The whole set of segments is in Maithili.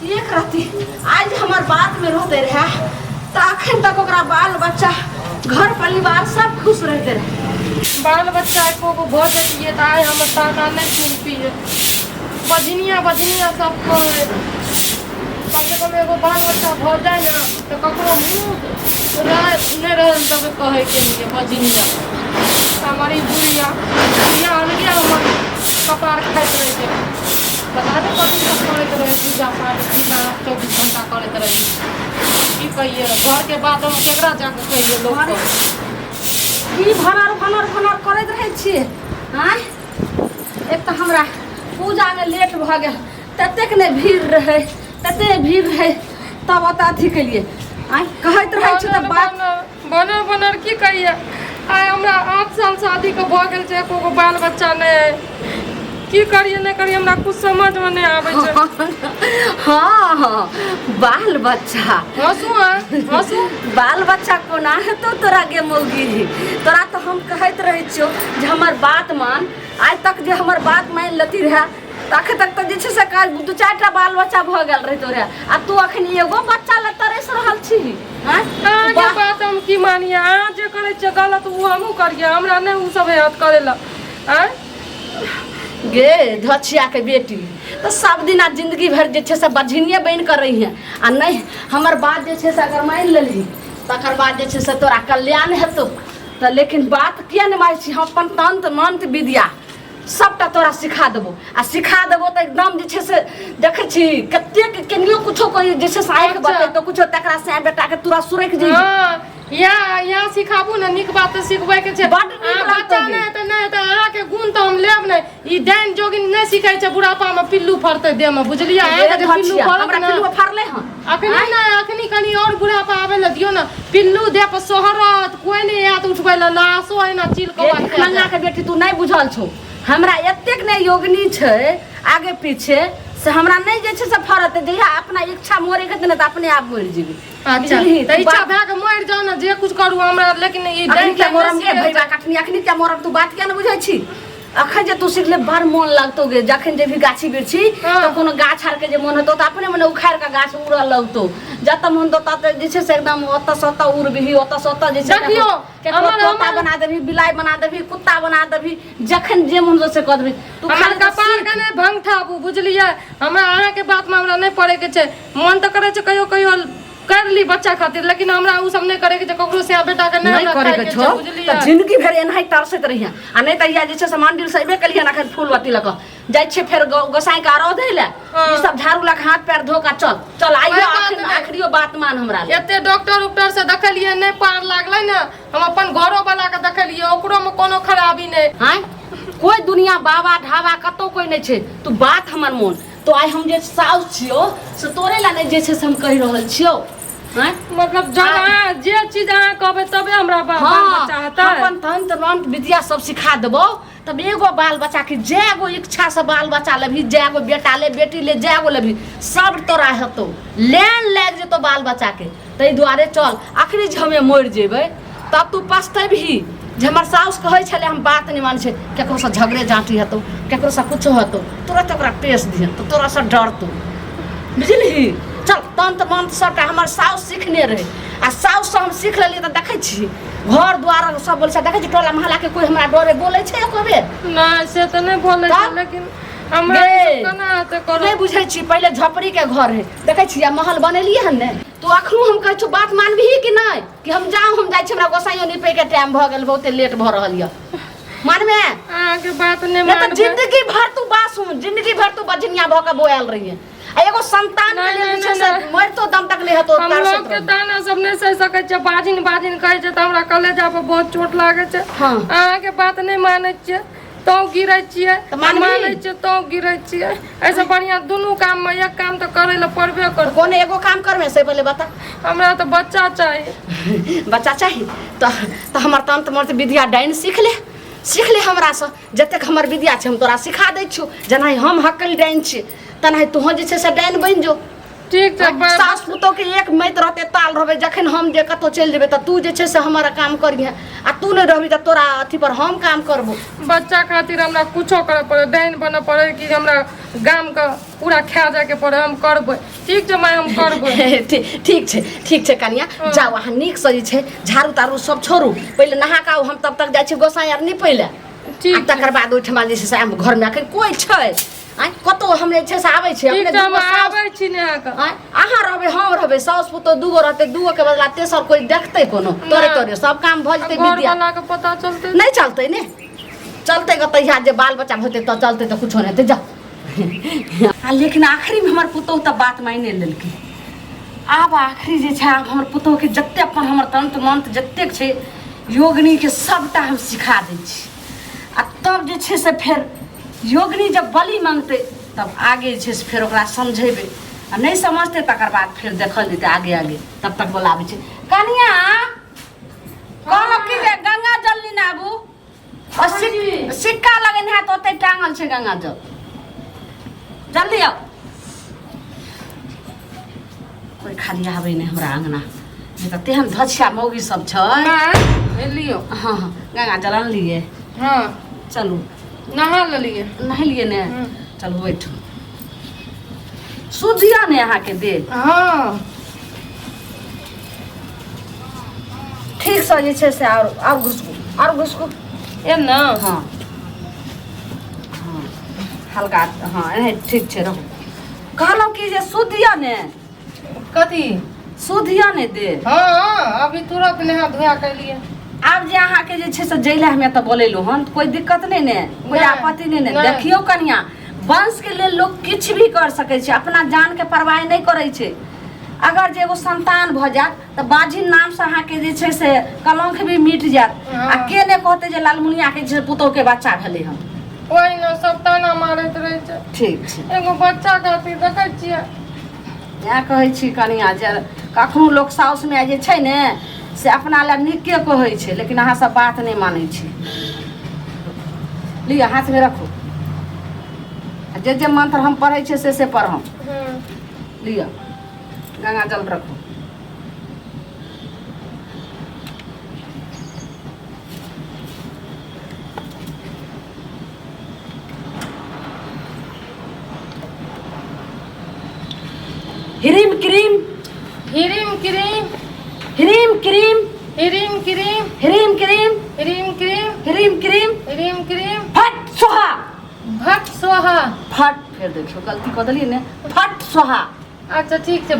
एक रति आज हमर बात में रहते रहे तऽ अखन तक ओकरा बाल बच्चा घर परिवार सब खुश रहते रहे। बाल बच्चा एको गो भऽ जैतियै तऽ आइ हमर ताना नहि सुनतियै। बजनिया बजनिया सब कहै, कमसँ कम एगो बाल बच्चा भऽ जाय ने तऽ ककरो मुँह नहि रहल तब कहैके लिए बजनिया। हमर ई बुढ़िया बुढ़िया अलगे हमर कपार खाइत रहै छै, पता नहि कथी सब करैत रहै, पूजा पाठ बिना 24 घंटा करैत रहै। की कहियै, घरके बात हम केकरा जाके कहियै लोकके? की भनर भनर भनर करैत रहै छियै? आँय, एक तऽ हमरा पूजामे लेट भऽ गेल, ततेक ने भीड़ रहै, ततेक भीड़ रहै, तब ओतऽ अथी केलियै। आँय, कहैत रहै छी तऽ बात बनर बनर की कहियै, आइ हमरा 8 साल शादीके भऽ गेल छै, एको गो बाल बच्चा नहि अइ। की करियै नहि करियै, हमरा कुछ समझमे नहि आबै छै। हँ हँ, बाल बच्चा। हँसू, हँसू। बाल बच्चा कोना हेतौ तोरा गे मौगी? तोरा तऽ हम कहैत रहै छियौ जे हमर बात मान। आइ तक जे हमर बात मानि लेती रहए तऽ अखन तक तऽ जे छै से दू चारिटा बाल बच्चा भऽ गेल रहितो रहए, आ तू अखन एगो बच्चा लए तरसि रहल छी। अहाँके बात हम की मानिए? अहाँ जे करै छियै गलत ओ हमहूँ करियै, हमरा नहि ओ सब हैत करै लए। आँय गे धछियाके बेटी, तऽ सब दिना जिंदगी भरि जे छै से बझिनिये बनि कऽ रहिहे, आ नहि हमर बात जे छै से अगर मानि लेलही तकर बाद जे छै से तोरा कल्याण हेतौ। तऽ लेकिन बात किया नहि मानै छी? हम अपन तंत्र मंत्र विद्या सबटा तोरा सिखा देबो, आ सिखा देबो तऽ एकदम जे छै से देखै छी कतेक केनियो कुछो कोई जे छै से आँखि बतेतौ कुछो, तकरा से बेटाके तोरा सुरकि जइहे। हँ, या या सिखाबू ने, नीक बात तऽ सिखबै के छै। बड्ड नीक अहाँ लगतौ बच्चा गे। नहि हेतै, नहि हेतै, अहाँके गुण तऽ हम लेब नहि। ई डाइन जोगिन नहि सिखै छै, बुढ़ापा मे पिल्लू फड़तै देह मे, बुझलियै? अहाँके जे पिल्लू धछिया, फड़त हमरा ने पिल्लू फड़लै हँ अखनी नहि, अखनी कनि और बुढ़ापा आबै लए दियौ ने, पिल्लू देह पर सोहरत, कोई नहि आयत उठबै लए, लाशो एना चील कौआ गे, खा नंगा जायत। के बेटी, तू नहि बुझल छौ, हमरा एतेक नहि योगनी छै आगे पीछे से हमरा नहि जे छै से फड़त। जहिया अपना इच्छा मरे के ने तऽ अपने आप मरि जेबी। अच्छा। बुझलिही? तऽ तू इच्छा बात भए कऽ मरि जाउ ने, जे कुछ करू हमरा, लेकिन ई अखनी डाइन क्या ताइन नहि मरम गे सिखै भैया छै। कटनी, अखनी क्या मरम? तू बात किया ने बुझै छी? अखन जे तू सीख ले, बड़ मोन लगतौ गे। जखन जे भी गाछी बिरछी तऽ कोनो गाछ आर के जे मोन हेतौ तऽ अपने मने उखाड़ि कऽ गाछ उड़ऽ लगतौ। जतऽ मोन हेतौ ततऽ जे छै से एकदम ओतऽ से ओतऽ उड़बिही, ओतऽ से ओतऽ जे छै देखियौ, केकरो तोता बना देबही, बिलाइ बना देबही, कुत्ता बना देबही, जखन जे मोन हेतौ से कऽ देबही। तू हमर खाली तऽ कपार सीख। के नहि भंगठाबू, बुझलियै? हमरा अहाँके बातमे हमरा नहि पड़ैके छै। मन तऽ करै छै कहियो कहियो कर ली बच्चा खातिर, लेकिन हमरा उ सब नहि करे के छै, ककरो से बेटा के नहीं हमरा करे खाय के के छौ छै, बुझलियै? तऽ जिंदगी भरि एनाही तरसैत रहिहे। आ नहि तऽ इएह जे छै से मंदिर से अयबे केलियै अखन फूल बत्ती लऽ कऽ जाइ छियै फेर गोसाई के अरघ दै लए। ई सब झाड़ू लऽ कऽ हाथ पैर धो कऽ चल चल आइयो। वएह बात आखिर नहि। आखिरियो बात मान हमरा ले। एते डॉक्टर उक्टर से देखलियै, नहि पार लागलै ने। हम अपन घरो वाला के देखलियै, ओकरो में कोनो खराबी नहि। आँय, कोई दुनिया बाबा ढाबा कतौ कोई नहि छै। तू बात हमर मोन तो आइ हम जे साउस छियौ से तोरे ला नहि जे छै से हम कहि रहल छियौ। आँय, मतलब जब अहाँ जे चीज अहाँ कहबै तबे हमरा बाल बच्चा हेतै। अपन तंत्र मंत्र विद्या सब सिखा देबौ, तब एगो बाल बच्चा के जै गो इच्छा से बाल बच्चा लेबही, जै गो बेटा ले बेटी ले जै गो लेबही, सब तोरा हेतौ, लेन लागि जेतौ बाल बच्चा के। ताहि दुआरे चल, अखनी जे हमे मरि जेबै तब तू पछतेबही जे हमर साउस कहै छलै, हम बात नहि मानै छै। ककरोसँ झगड़े झाँटी हेतौ, ककरोसँ कुछो हेतौ, तुरत ओकरा पेश दिहन तऽ तोरासँ डरतौ, बुझलिही? चल, तंत्र मंत्र सबटा हमर साउस सिखने रहै, आ साउससँ हम सीख लेलियै तऽ देखै छी घर द्वार सब बोलै छै। देखै छी टोला मोहल्लाके कोइ हमरा डरे बोलै छै एको बेर? नहि, से तऽ नहि बोलै छै, तब? लेकिन हमरा गे, ई सब केना हेतै करू? नहि बुझै छी, पहिले झोपड़ीके घर है, देखै छी आ महल बनेलियै हन ने। तू अखनो हम कहै छौ, बात मानबही कि नहि? कि हम जाउ? हम जाइ छी, हमरा गोसाइयो निपैके टाइम भऽ गेल, बहुते लेट भऽ रहल यऽ। मानबे? अहाँके बात नहि नहि तऽ मानबै। जिंदगी भर तू बात सुन, जिंदगी भर तू बजनिया भऽ कऽ बोआयल रहिए, आ एगो संतान के नहि, लेल नहि, जे छै से नहि। मरितो दम तक नहि हेतौ हम तरसैत लोग के रहबही। ताना सब नहि सहि सकै छियै। बाजिन बाजिन कहै छै तऽ हमरा कलेजा पर बहुत चोट लागै छै। अहाँके बात नहि मानै छियै तो गिरै छियै, तऽ मानबही? मानै छियै तो गिरै छियै। एहिसँ बढ़िआँ दुनू काममे एक काम तऽ करै लए पड़बे करतै। कोन एगो काम करबै से पहिले बता। हमरा तऽ बच्चा चाही। बच्चा चाही तऽ हमर तंत्र मंत्र विद्या डाइन सीख ले, सीख ले हमरासँ। जतेक हमर विद्या छै हम तोरा सिखा दै छियौ। जेनाहि हम हकल डाइन छियै तेनाहि तोहूँ जे छै से डाइन बनि जो। ठीक छै सास पुतोह के एक मैत रहते ताल रहबै। जखन हम जे कतौ चलि जेबै तऽ तू जे छै से हमर काम करिहे, आ तू नहि रहबी तऽ तोरा अथी पर हम काम करबो। बच्चा खातिर हमरा कुछो करऽ पड़े, डाइन बनऽ पड़े कि हमरा गामके पूरा खा जायके पड़े, हम करबै। ठीक छै माय, हम करबै। ठीक छै, ठीक छै कनिया, जाउ अहाँ नीकसँ जे छै झाड़ू ताड़ू सब छोड़ू, पहिले नहा कऽ आउ, हम तब तक जाइ छी गोसाई आर निपै लए। ठीक आ तकर बाद ओहिठमा जे छै से आब घरमे अखन कोइ छै आँय कतौ हम जे छै से आबै छी ठीक अपने छै, हम दूगो साउस आबै छी नहा कऽ। आँय अहाँ रहबै हम रहबै, साउस पुतोह दूगो रहतै, दूगो के बदला तेसर कोइ देखतै कोनो? तोरे नहि। तोरे सब काम भऽ जेतै। घर विद्या वाला के पता चलतै? नहि चलतै ने चलतै ग, तहिया जे बाल बच्चा होतै तऽ चलतै, तऽ कुछो नहि हेतै। जाउ। आ लेकिन आखिरीमे हमर पुतोह तऽ बात मानि लेलकै। आब आखिरी जे छै, आब हमर पुतोहके जते अपन हमर तंत्र मंत्र जतेक छै योगिनीके सबटा हम सिखा दै छी, आ तब जे छै से फेर योगिनी जब बलि मांगतै तब आगे जे छै से फेर ओकरा समझेबै, आ नहि समझतै तकर बाद फेर देखल जेतै आगे आगे। तब तक बोलाबै छै। कनिया, कहलहुँ कि जे गंगा जल लेने आबू आ सिक्का लगेने हैत, ओतै टांगल छै गंगा जल, जल्दी आउ। कोइ खाली आबै नहि हमरा अङ्गना, नहि तऽ तेहन धछिया मौगी सब छै। माँ, लियौ। हँ हँ, गंगा जल अनलियै? हँ। चलू। नहा लेलियै। नहेलियै ने? हम्म। चलू बैठू। शुद्ध यऽ ने अहाँके देह? हँ। ठीकसँ जे छै से आओर आओर घुसकू, आओर घुसकू। एम ने? हँ हँ, हल्का, हँ, एनाहि ठीक छै, रहू। कहलहुँ कि जे शुद्ध यऽ ने? कथी? शुद्ध यऽ ने देह? हँ, अभी तुरंत नहा धोआ के एलियै। आब जे अहाँके जे छै से जैले हम एतऽ बोलेलहुँ हन, कोइ दिक्कत नहि ने? कोइ नहि, आपत्ति नहि ने? नहि। देखियौ कनिया, वंशके लेल लोक किछु भी कर सकै छै, अपना जानके परवाह नहि करै छै। अगर जे एगो संतान भऽ जायत तऽ बाझिन नामसँ अहाँके जे छै से कलंक भी मिट जायत, आ के ने कहतै जे लालमुनियाके जे पुतोहके बच्चा भेलै हन। ओहिना सब ताना मारैत रहै छै। ठीक छै। एगो बच्चा खातिर देखै छियै। इएह कहै छी कनिया जे कखनो लोक साउस माय जे छै ने से अपना लए नीके कहै छै, लेकिन अहाँ सब बात नहि मानै छी। लिअ, हाथमे रखू, आ जे जे मंत्र हम पढ़ै छियै से से पढ़म। लिअ, गंगा जल रखू। ह्रीम क्रीम। ह्रीम क्रीम। ह्रीम क्रीम। ह्रीम क्रीम। ह्रीम क्रीम। ह्रीम क्रीम। ह्रीम क्रीम। ह्रीम क्रीम। फट सोहा। फट सोहा। फट, फेर देखियौ गलती कऽ देलियै ने, फट सोहा। अच्छा ठीक छै,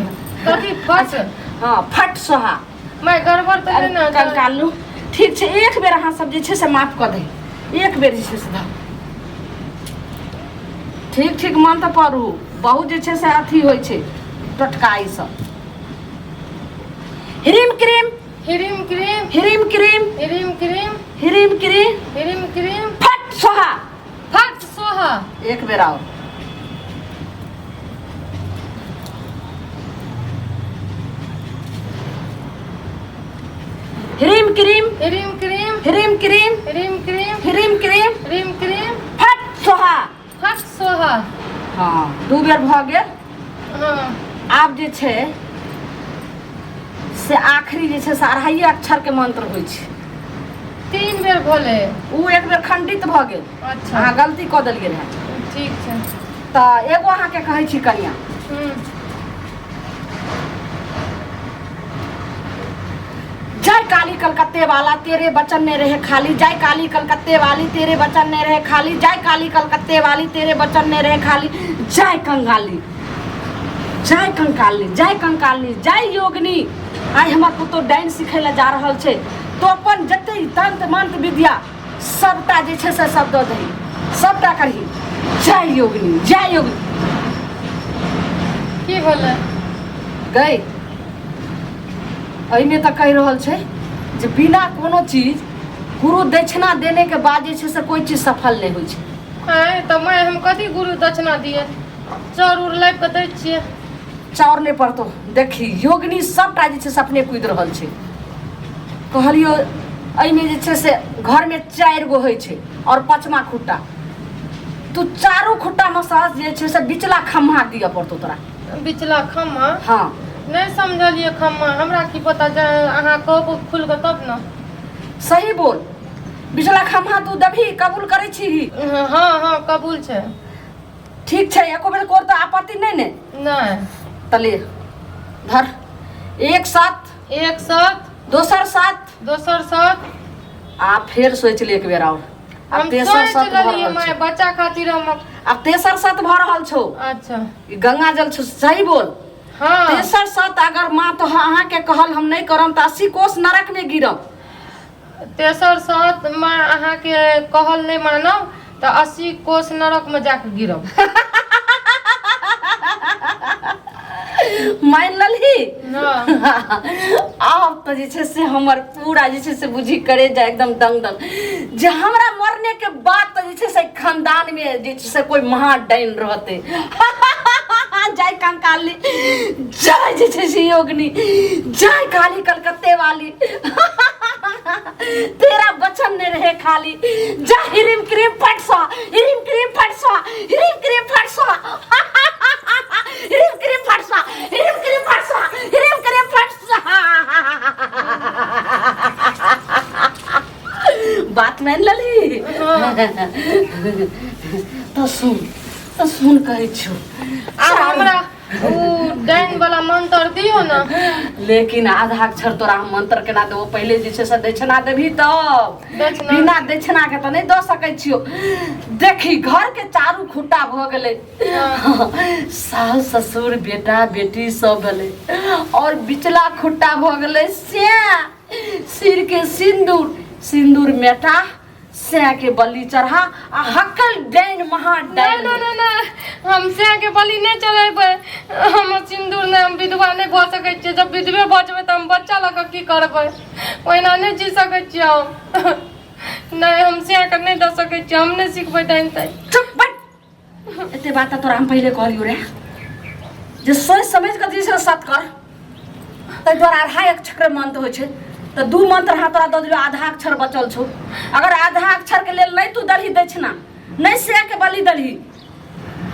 कथी फट? हँ, फट सोहा। मैं गड़बड़ तऽ नहि ने? कंकालू ठीक छै, एक बेर अहाँ सब जे छै से माफ कऽ दे, एक बेर जे छै से धऽ। ठीक ठीक मंत्र पढ़ू, बहुत जे छै से अथी होइ छै टोटका ई सब। ह्रीम क्रीम। ह्रीम क्रीम। ह्रीम क्रीम। ह्रीम क्रीम। ह्रीम क्रीम। ह्रीम क्रीम। फट सोहा। फट सोहा। एक बेर आओ। ह्रीम क्रीम। ह्रीम क्रीम। ह्रीम क्रीम। ह्रीम क्रीम। ह्रीम क्रीम। ह्रीम क्रीम। फट सोहा। फट सोहा। हँ, दू बेर भऽ गेल। हँ। आब जे छै से आखिरी जे छै से अढ़ाइए अक्षरके मंत्र होइ छै। 3 बेर भेलै। ओ एक बेर खंडित भऽ गेल। अच्छा। अहाँ गलती कऽ देलियै रहए। ठीक छै। तऽ एगो अहाँके कहै छी कनिया। जय काली कलकत्ते वाला तेरे बचन ने रहे खाली, जय काली कलकत्ते वाली तेरे बचन ने रहे खाली, जय काली कलकत्ते वाली तेरे बचन ने रहे खाली, जय कंगाली, जय कंकाली, जय कंकाली, जय योगनी। आइ हमर पुतोह डाइन सिखै लए जा रहल छै, तो अपन जते तंत्र मंत्र विद्या सबटा जे छै से सब दऽ दही, सबटा करही। जय योगनी, जय योगनी। की भेलै? गई एहिमे तऽ कहि रहल छै जे बिना कोनो चीज गुरु दक्षिणा देने के बाद जे छै से कोइ चीज सफल नहि होइ छै। आँय तऽ माय, हम कथी गुरु दक्षिणा दिए? चाउर उर लाबि कऽ दै छियै। चाउर नहि पड़तौ। देखी योगिनी सबटा जे छै से अपने कुदि रहल छै। कहलियो एहिमे जे छै से घरमे 4 गो होइ छै आओर 5वां खुट्टा, तू चारू खुट्टामे सहज जे छै से बिचला खम्हा दिअ पड़तौ तोरा। बिचला खम्मा? हाँ। नहि समझलियै खम्मा, हमरा की पता, जे अहाँ कहबो खुलि कऽ तब ने। सही बोल, बिचला खम्हा तू देबही, कबूल करै छी? हँ हँ, कबूल छै। ठीक छै, एको बेर कोर तऽ आपत्ति नहि ने? नहि। तऽ ले धर, एक साथ। एक साथ। दोसर साथ। दोसर साथ। आ फेर सोचि ले एक बेर आओर। आब हम तेसर सोचि साथ भऽ लेलियै रहल माय, छौ। बच्चा खातिर हम। आब तेसर साथ भऽ रहल छौ। अच्छा। ई गंगा जल छौ, सही बोल। हाँ। तेसर सत अगर माँ तो अहाँके कहल हम नहि करम तऽ 80 कोस नरक में गिरब। तेसर सत माँ अहाँके कहल नहि मानब तऽ 80 कोस नरक में जाके गिरब। मान ललही? हाँ। आब तऽ जे छै से हमर पूरा जे छै से बुझी करे जाय एकदम दंग दंग, जे हमरा मरने के बाद तऽ जे छै से खानदान में जे छै से कोई महा डाइन रहते। जय कंकाली, जय जे छै से योगनी, जय काली कलकत्ते वाली, तेरा बचन नहीं रहे खाली। जा हिरिम क्रीम फट सा, हिरिम क्रीम फट सा, हिरिम क्रीम फट सा, हिरिम क्रीम फट सा, हिरिम क्रीम फट सा, हिरिम क्रीम फट सा। बात मान लली? तो सुन, तो सुन, कहै छौ। आब हमरा उ डाइन वाला मंत्र दियौ ने। लेकिन आधा अक्षर तोरा हम मंत्र केना देबो? पहिले जे छै से दक्षिणा देबही तब। दक्षिणा? बिना दक्षिणा के तऽ नहि दऽ सकै छियौ। देखी, घर के चारू खुट्टा भऽ गेलै, सास ससुर बेटा बेटी सब भेलै, और बिचला खुट्टा भऽ गेलै से सिर के सिंदूर। सिंदूर मेटा, सैं के बलि चढ़ा आ हकल डाइन महा नहि। डाइन। नहि नहि नहि, हम सैं के बलि नहि चढ़ेबै, हम सिन्दूर नहि, हम विधवा नहि भऽ सकै छियै। जब विधवे भऽ जेबै तऽ हम बच्चा लऽ कऽ की करबै? ओहिना नहि जी सकै छियै हम। नहि, हम सैं के नहि दऽ सकै छियै, हम नहि सिखबै डाइन ताइन। चुप बैठ। एते बात तऽ तोरा हम पहिले कहलियौ रे जे सोचि समझि कऽ जे छै सत कर। ताहि दुआरे अढ़ाई अक्षर मंत्र होइ छै, तऽ दू मंत्र अहाँ तोरा दऽ दियौ, आधा अक्षर बचल छौ। अगर आधा अक्षर के लेल नहि तू दलही दक्षिणा, नहि से के बलि दलही,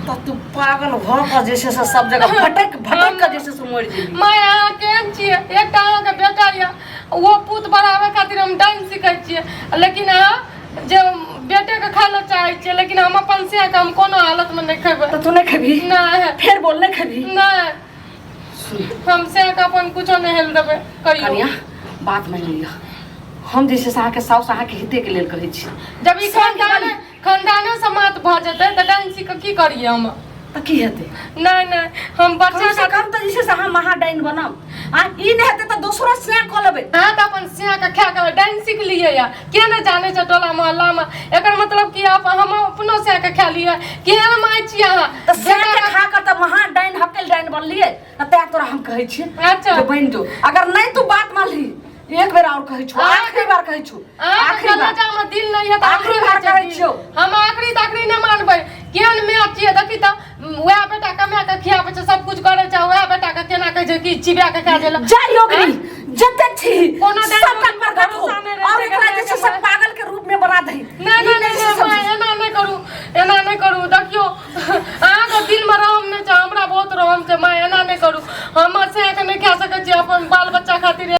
तऽ तू पागल भऽ कऽ जे छै से सब जगह भटक भटक कऽ जे छै से मरि जेबही। माय, अहाँ केहन छियै? एकटा अहाँके बेटा यऽ, ओहो पूत बढ़ाबै खातिर हम डाइन सीखै छियै, लेकिन अहाँ जे बेटेके खाय लए चाहै छियै, लेकिन हम अपन से हम कोनो हालतमे नहि खेबै। तऽ तू नहि खेबही? नहि। फेर बोल, नहि खेबही? नहि, हम से अपन कुछो नहि हेल देबै कहियो। कनिया, बात मानि लिअ, हम जे छै से अहाँके साउस अहाँके हितेके लेल कहै छी। जब ई सएह के खानदाने खानदाने समाप्त भऽ जेतै तऽ डाइन सीख कऽ की करियै हम? तऽ की हेतै? नहि नहि, हम बच्चा कम से कम तऽ जे छै से अहाँ महा डाइन बनब, आ ई नहि हेतै तऽ दोसरो सएह कऽ लेबै। अहाँ तऽ अपन सिया के खा के डाइन सीख लिए या के नहि जानै छै टोला मोहल्ला में। एकर मतलब कि आप हम अपनो सिया के खा लिए? केहन माय छी अहाँ? तऽ सएह के खा कऽ तऽ महा डाइन हकेल डाइन बनलियै, तऽ तैं तोरा हम कहै छियै अच्छा जे बनि जो। अगर नहि तू बात मानलही, एक बेर और कहै छौ, आखिरी बार कहै छौ। अहाँके आखिरी बार। कलेजा में दिल नहीं है तऽ आखिरी हमरो बार नहि छै कहै दिल। छियौ। हम आखिरी ताखिरी नहि मानबै। केहन माय छियै? देखी तऽ, वएह बेटा कमा के खियाबै छै, सब कुछ करै छै, वएह बेटा के केना कहै छै कि चिबिया के खा जेला। जा योगिनी, जते छी कोनो डाइन सबटा पर प्रकट हो भरोसा नहि रहै और छै एकरा जे छै से ककरो। पागल के रूप में बना दही। नहि नहि नहि नहि माय, एना नहि करू, एना नहि करू। देखियौ, अहाँके दिलमे रहम नहि छै, हमरा बहुत रहम छै। माय, एना नहि करू, हमर से के नहि खा सकै छी अपन बाल बच्चा खातिर।